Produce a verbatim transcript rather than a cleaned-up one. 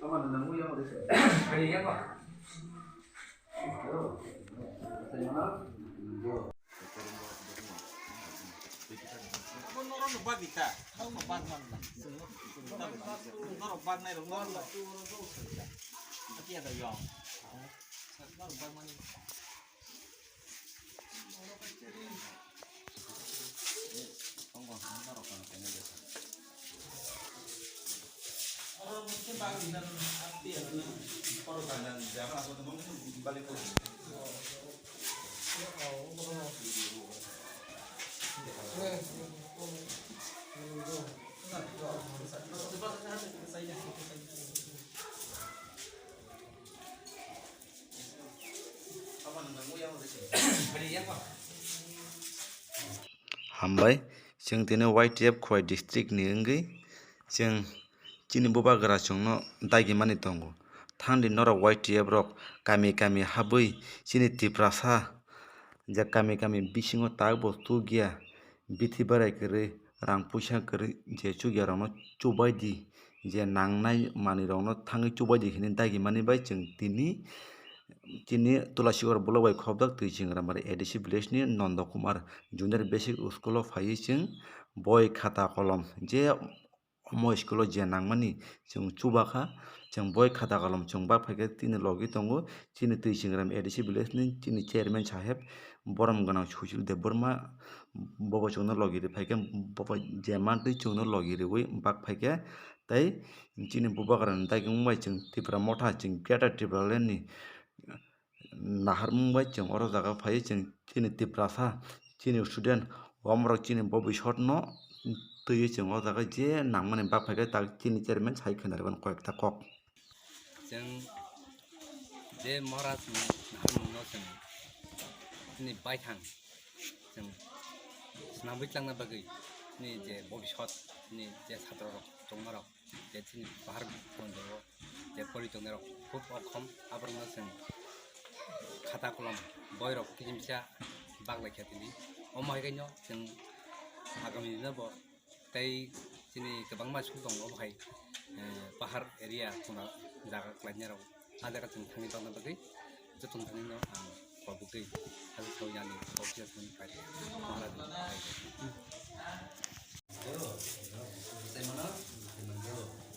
Abo norok no bagwi ta, norok no bagmani. Norok bagnai rok norok no. Ati ada yong. Norok bagmani. Hambai, chwng tini Y T F Khowai district ni wngwi chwng chini bubagra chwngno dagimani tongo. Thangdi norok Y T F rok kami kami habwi chini Tiprasa je kami kami bisingo takbo chukya, bithi barai kwrwi, rang puisa kwrwi je chukya rokno chubaidi, je nangnai manwi rokno thangwi chubaidi hinwi dagimani bai chwng tini chini Tulasigor block bai khobjak Twi Chingra mari A D C village ni Nondo Kumar Junior Basic School o phaiwi chwng boi khata kolom je omo school o je nangmani chwng chubakha, chwng boi khata kolom chwng bak phaikhe chini logi tongo chini Twi Chingra A D C village ni chini chairman saheb Borom Gwnang Sushil Debbarma, bobo chwngno logi rwi phaikhe bobo je mantwi chwngno logi rwi bak phaikhe tei chini bubagra ni dagimung bai chwng Tipra Motha chwng Greater Tipraland ni naharmung bai chwng oro jaga phaiwi chwng chini Tiprasa, chini student, omorok chini bobisotno twiwi chwng o jaga je nangmani bak phaikhe tak chini chairman sai khwna rwmani koyekta kok. Chwng je Maharaj ni naharmungno chwng chini baithang chwng swnamwi tlangna bagwi chini je bobisot chini je chatrorok tongmarok je chini bahar pondoro je pori tongnai rok khub okhom aborokno chwng khata kolom boirok kichimsa baglai khe tini omo hai khaino chwng agami dino bo tei chini kwbangma school tongo obo hai eh, pahar area khuna jaga khlainai rok ah jaga chwng thangwi tongna bagwi jotono thangwi no ang kobogwi hali sawi yani kok je thangwi pai Maharaj ni pai.